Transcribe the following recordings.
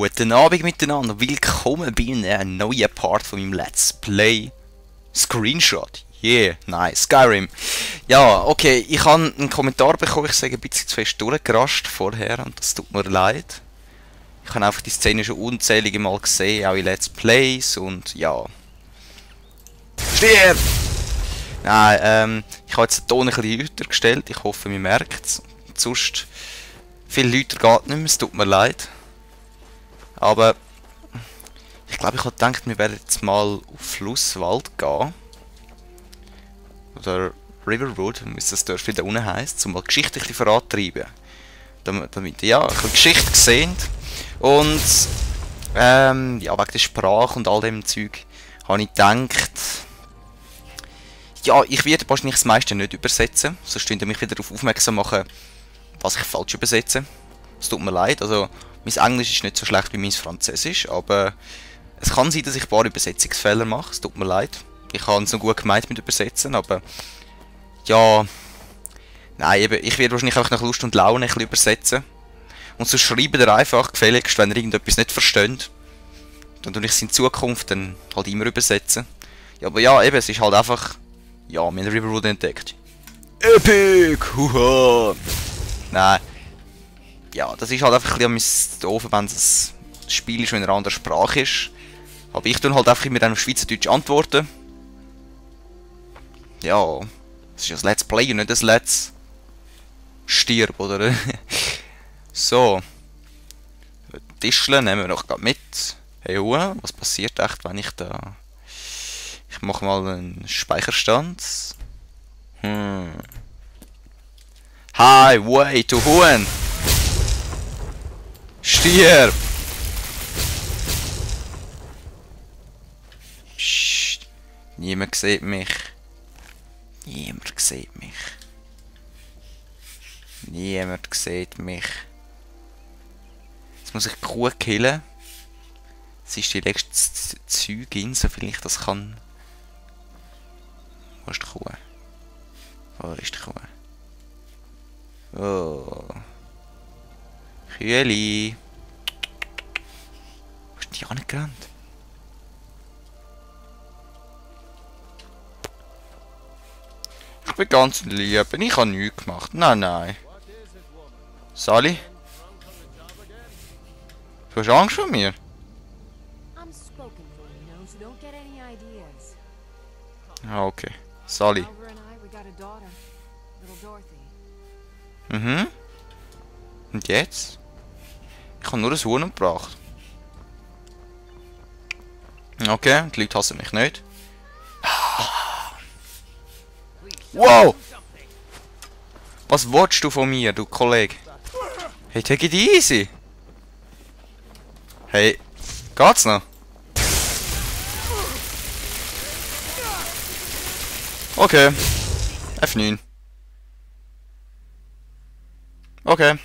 Guten Abend miteinander, willkommen bei einem neuen Part von meinem Let's Play Screenshot. Yeah, nice, Skyrim. Ja, okay, ich habe einen Kommentar bekommen, ich sage ein bisschen zu fest durchgerascht vorher und das tut mir leid. Ich habe einfach die Szene schon unzählige Mal gesehen, auch in Let's Plays und ja. Stirb! Nein, ich habe jetzt den Ton ein bisschen lauter gestellt, ich hoffe, man merkt es. Sonst, viel lauter geht nicht mehr, es tut mir leid. Aber ich glaube, ich habe gedacht, wir werden jetzt mal auf Flusswald gehen. Oder Riverwood, wie das Dörfchen da unten heisst, um mal Geschichte ein bisschen vorantreiben. Damit ja, ein bisschen Geschichte gesehen. Und ja, wegen der Sprache und all dem Zeug habe ich gedacht, ja, ich werde wahrscheinlich das meiste nicht übersetzen. Sonst könnt ihr mich wieder darauf aufmerksam machen, was ich falsch übersetze. Es tut mir leid, also mein Englisch ist nicht so schlecht wie mein Französisch, aber es kann sein, dass ich ein paar Übersetzungsfehler mache. Es tut mir leid. Ich habe es noch gut gemeint mit Übersetzen, aber ja, nein, eben, ich werde wahrscheinlich auch nach Lust und Laune ein bisschen übersetzen. Und so schreibt ihr einfach gefälligst, wenn ihr irgendetwas nicht versteht. Dann tue ich es in Zukunft dann halt immer übersetzen. Ja, aber ja, eben, es ist halt einfach, ja, wir haben Riverwood entdeckt. Epic! Huha! Nein. Ja, das ist halt einfach ein bisschen doof, wenn das Spiel schon in einer anderen Sprache ist. Aber ich tue halt einfach mit einem Schweizerdeutsch antworten. Ja, das ist ja das Let's Play und nicht das Let's Stirb, oder? So. Tischle nehmen wir noch gerade mit. Hey, was passiert echt, wenn ich da... Ich mache mal einen Speicherstand. Highway to Huan! Stirb! Psst. Niemand sieht mich. Niemand sieht mich. Niemand sieht mich. Jetzt muss ich die Kuh killen. Das ist die letzte Zeugin, soviel ich das kann. Wo ist die Kuh? Wo ist die Kuh? Oh. Kühli. Wo ist die angerannt? Ich bin ganz lieb, ich habe nichts gemacht. Nein, nein. Sally? Du hast Angst vor mir? Ah, okay. Sally. Mhm. Und jetzt? Ich habe nur ein Huhn gebracht. Okay, die Leute hassen mich nicht. Wow! Was willst du von mir, du Kollege? Hey, take it easy! Hey, geht's noch? Okay. F9. Okay.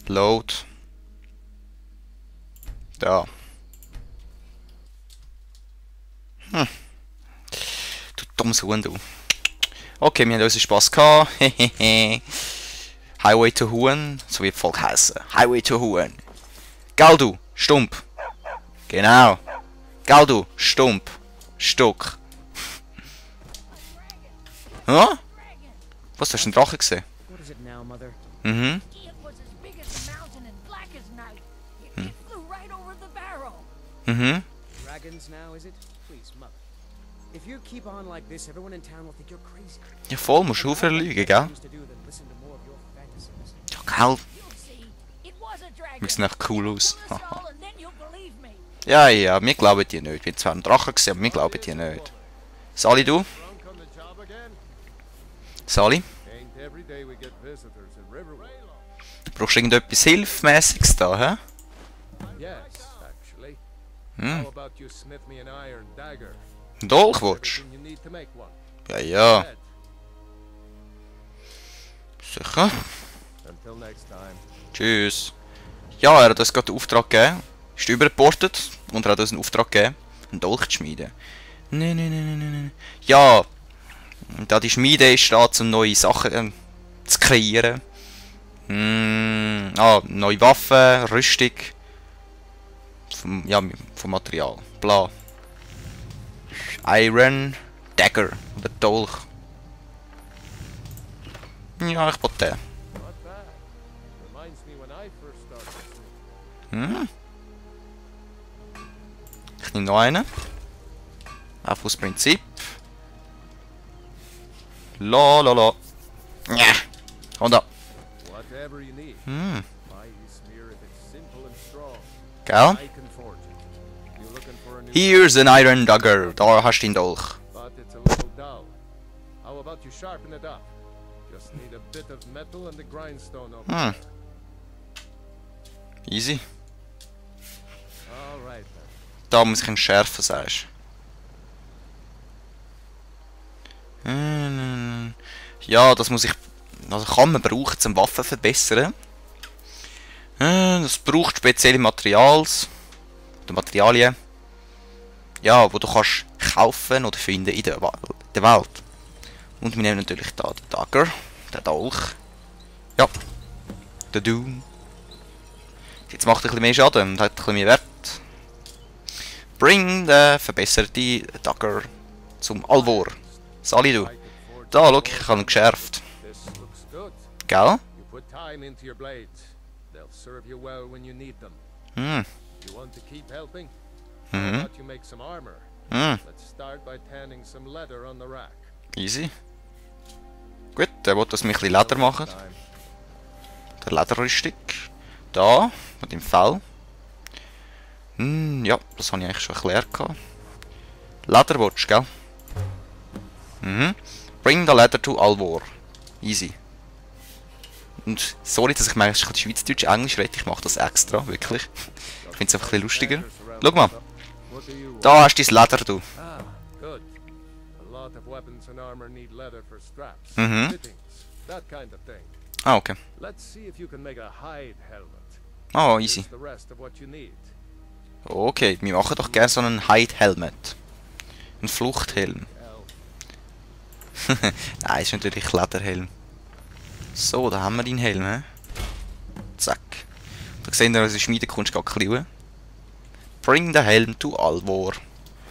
Load. Da. Du dummes Huhn, du. Okay, wir haben unseren Spass gehabt. Highway to Huan, so wie die Volk heißen. Highway to Huan. Gell du, Stump. Genau. Gell du, Stump. Stock. Huh? Was, du hast einen Drache gesehen? Mhm. Mhm. Ja, voll, musst du aufhören lügen, gell? Ja, gell? Wir sehen echt cool aus. Ja, ja, wir glauben dir nicht. Wir haben zwar einen Drachen gesehen, aber wir glauben dir nicht. Sally, du? Sally? Du brauchst irgendetwas Hilfmäßiges da, hä? Hm. Ein Dolch willst du? Ja, ja. Sicher? Tschüss. Ja, er hat uns gerade den Auftrag gegeben. Ist übergeportet und er hat uns einen Auftrag gegeben, einen Dolch zu schmieden. Nein. Ja, da die Schmiede ist da, um neue Sachen zu kreieren. Neue Waffen, Rüstung. Vom Material. Bla. Iron Dagger. Oder Dolch. Ja, ich wollte den. Hm. Ich nehme noch einen. Einfach aus Prinzip. La la la. Ja. Komm da. Hm. Gell? Here's an Iron Dagger. Da hast du den Dolch. Hm. Easy. Da muss ich ihn schärfen, sagst du. Ja, das muss ich... Also kann man brauchen, zum Waffen verbessern. Das braucht spezielle Materialien. Ja, wo du kannst kaufen oder finden in der Welt. Und wir nehmen natürlich da den Dagger, den Dolch. Ja, der Doom. Jetzt macht er ein bisschen mehr Schaden und hat ein bisschen mehr Wert. Bring den verbesserten Dagger zum Alvor. Sali du. Da, schau, ich habe ihn geschärft. Gell? Hm. Mhm. Easy. Gut, der will, dass wir ein bisschen Leder machen. Der Lederrüstung. Da, mit dem Fell. Ja, das habe ich eigentlich schon erklärt. Leder willst du, gell? Mhm. Bring the leather to Alvor. Easy. Und sorry, dass ich manchmal Schweizerdeutsch Englisch rede, ich mache das extra, wirklich. Ich finde es einfach ein bisschen lustiger. Schau mal. Da hast du dein Leder, du. Mhm. Ah, okay. Oh, easy. Okay, wir machen doch gerne so einen Hide Helmet. Ein Fluchthelm. Nein, ist natürlich Lederhelm. So, da haben wir deinen Helm, he? Zack. Da sehen wir, unsere Schmiedekunst geht ein. Bring the helm to Alvor.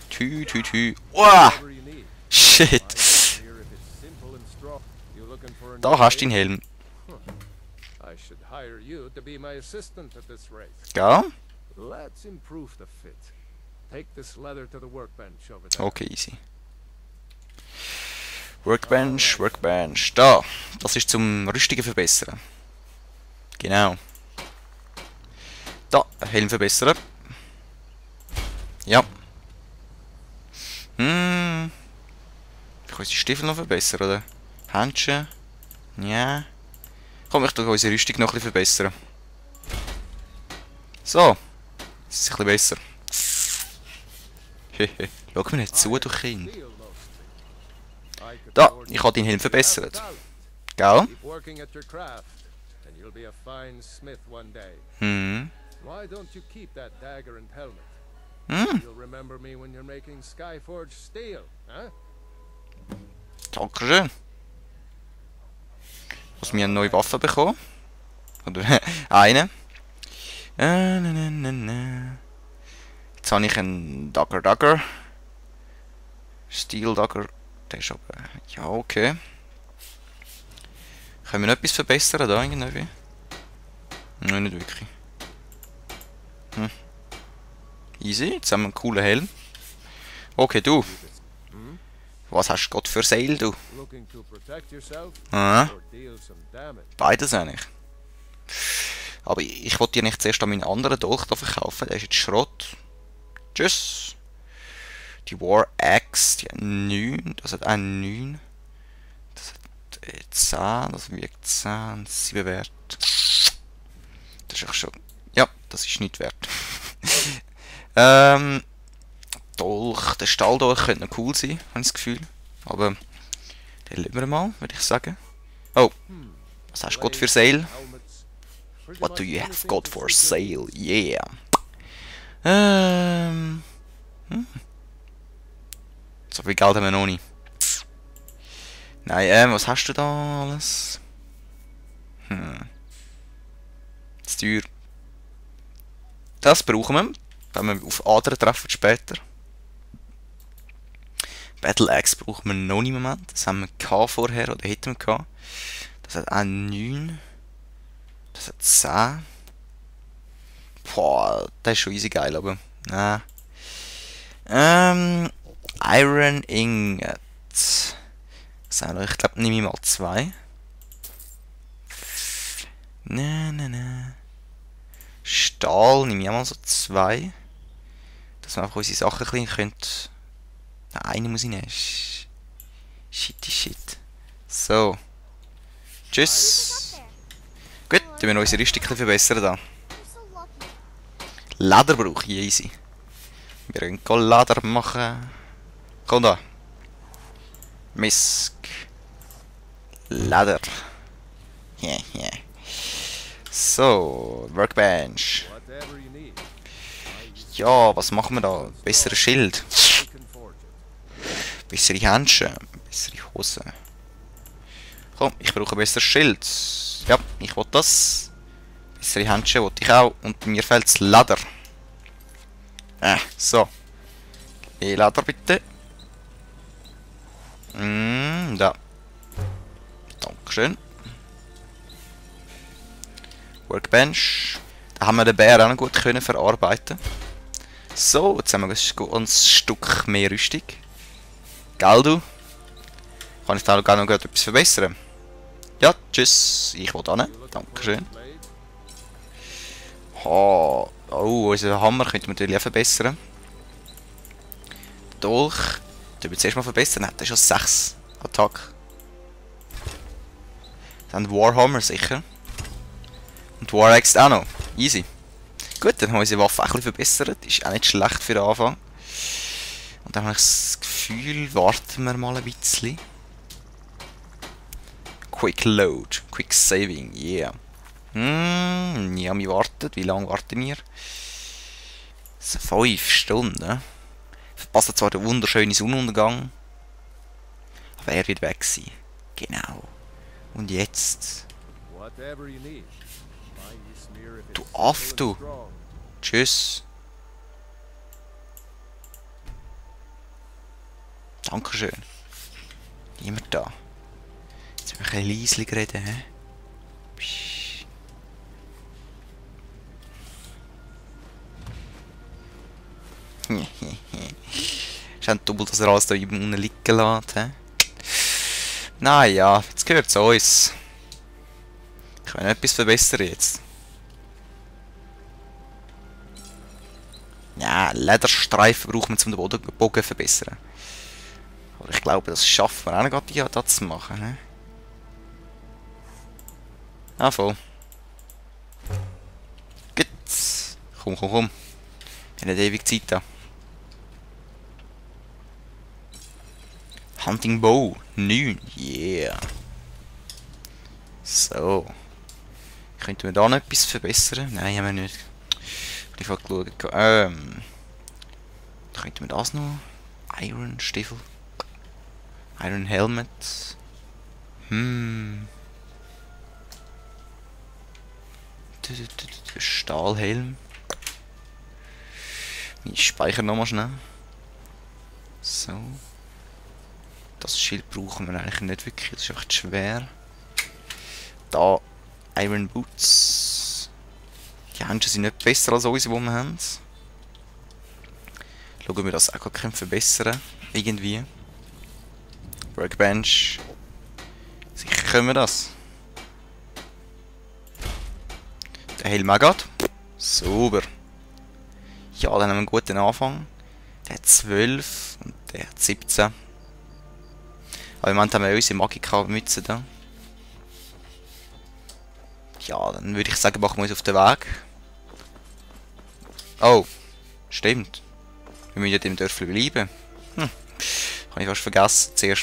Tü, tü, tü. Uah! Shit! Da hast du den Helm. Gell? Okay, easy. Workbench, Workbench. Da. Das ist zum Rüstungen verbessern. Genau. Da, Helm verbessern. Ja. Ich kann unsere Stiefel noch verbessern, oder? Händchen. Ja. Komm, ich tue unsere Rüstung noch ein bisschen verbessern. So. Das ist ein bisschen besser. Hehe. Schau mir nicht zu, du Kind. Da, ich habe deinen Helm verbessert. Gell? Hm. Dankeschön. Muss mir eine neue Waffe bekommen. Oder eine. Jetzt habe ich einen Dagger. Steel Dagger. Der ist aber... Ja, okay. Können wir noch etwas verbessern da irgendwie? Nein, nicht wirklich. Easy, jetzt haben wir einen coolen Helm. Okay, du. Was hast du Gott für Seil, du? Beides eigentlich. Aber ich wollte dir nicht zuerst an meinen anderen Dolch da verkaufen, der ist jetzt Schrott. Tschüss. Die War Axe, die hat 9, das hat auch 9. Das hat 10, das wiegt 10, 7 wert. Das ist auch schon... Ja, das ist nicht wert. Dolch, der Stahldolch könnte noch cool sein, habe ich das Gefühl. Aber den lassen wir mal, würde ich sagen. Oh, was hast du Gott für Sale? What do you have got for sale? Yeah. So viel Geld haben wir noch nicht. Nein, was hast du da alles? Das teuer. Das brauchen wir. wenn wir auf Adern treffen später. Battle Axe brauchen wir noch nicht im Moment. Das haben wir gehabt vorher, oder hätten wir gehabt. Das hat auch 9. Das hat 10. Boah, das ist schon easy geil, aber... Nein. Iron Ingot. Ich glaube, nehme ich mal 2. Ne. Stahl nehme ich auch mal so 2. Dass wir einfach unsere Sachen ein bisschen können... Nein, eine muss ich nehmen. Shit. So. Tschüss. Gut, dann wir unsere Rüstung verbessern da. Leder brauche ich easy. Wir können Leder machen. Komm da. Misk. Leder. Yeah. So, Workbench. Ja, was machen wir da? Besseres Schild. Bessere Händchen. Bessere Hosen. Komm, ich brauche ein besseres Schild. Ja, ich will das. Bessere Händchen will ich auch. Und mir fehlt das Leder. So. Leder bitte. Da. Dankeschön. Workbench. Da haben wir den Bär auch noch gut können verarbeiten. So, jetzt haben wir ein Stück mehr Rüstung. Gell, du? Kann ich da noch etwas verbessern? Ja, tschüss. Ich will hin. Dankeschön. Oh, unseren Hammer könnte man natürlich auch verbessern. Der Dolch. Den wir zuerst mal verbessern. Nein, der ist schon 6 Attack. Dann Warhammer sicher. Und War Axe auch noch. Easy. Gut, dann haben wir unsere Waffe auch ein bisschen verbessert. Ist auch nicht schlecht für den Anfang. Und dann habe ich das Gefühl, warten wir mal ein bisschen. Quick Load. Quick Saving, yeah. Ja, wir warten. Wie lange warten wir? 5 Stunden. Verpassen zwar den wunderschönen Sonnenuntergang. Aber er wird weg sein. Genau. Und jetzt? Du Aff, du. Tschüss. Dankeschön. Niemand da. Jetzt müssen wir ein bisschen leise reden, hä? Ist ein Double, dass er alles da unten liegen lässt, hä? Naja, jetzt gehört es uns. Ich will etwas verbessern jetzt. Ja, Lederstreifen brauchen wir, um den Bogen zu verbessern. Aber ich glaube, das schaffen wir auch noch gerade, das zu machen. Ne? Ah, voll. Gut. Komm. Wir haben nicht ewig Zeit da. Hunting Bow. 9. Yeah. So. Könnten wir da noch etwas verbessern? Nein, haben wir nicht. Ich habe geschaut. Könnten wir das noch? Iron Stiefel. Iron Helmet. Stahlhelm. Ich speichere nochmal schnell. So. Das Schild brauchen wir eigentlich nicht wirklich. Das ist einfach zu schwer. Da Iron Boots. Die Händchen sind nicht besser als unsere, die wir haben. Schauen wir das auch gerade verbessern. Irgendwie. Workbench. Sicher können wir das. Der Helm auch gerade. Super. Ja, dann haben wir einen guten Anfang. Der hat 12 und der hat 17. Aber im Moment haben wir unsere Magika-Mütze da. Ja, dann würde ich sagen, machen wir uns auf den Weg. Oh, stimmt. Wir müssen ja dem Dörfli bleiben. Habe ich fast vergessen. Zuerst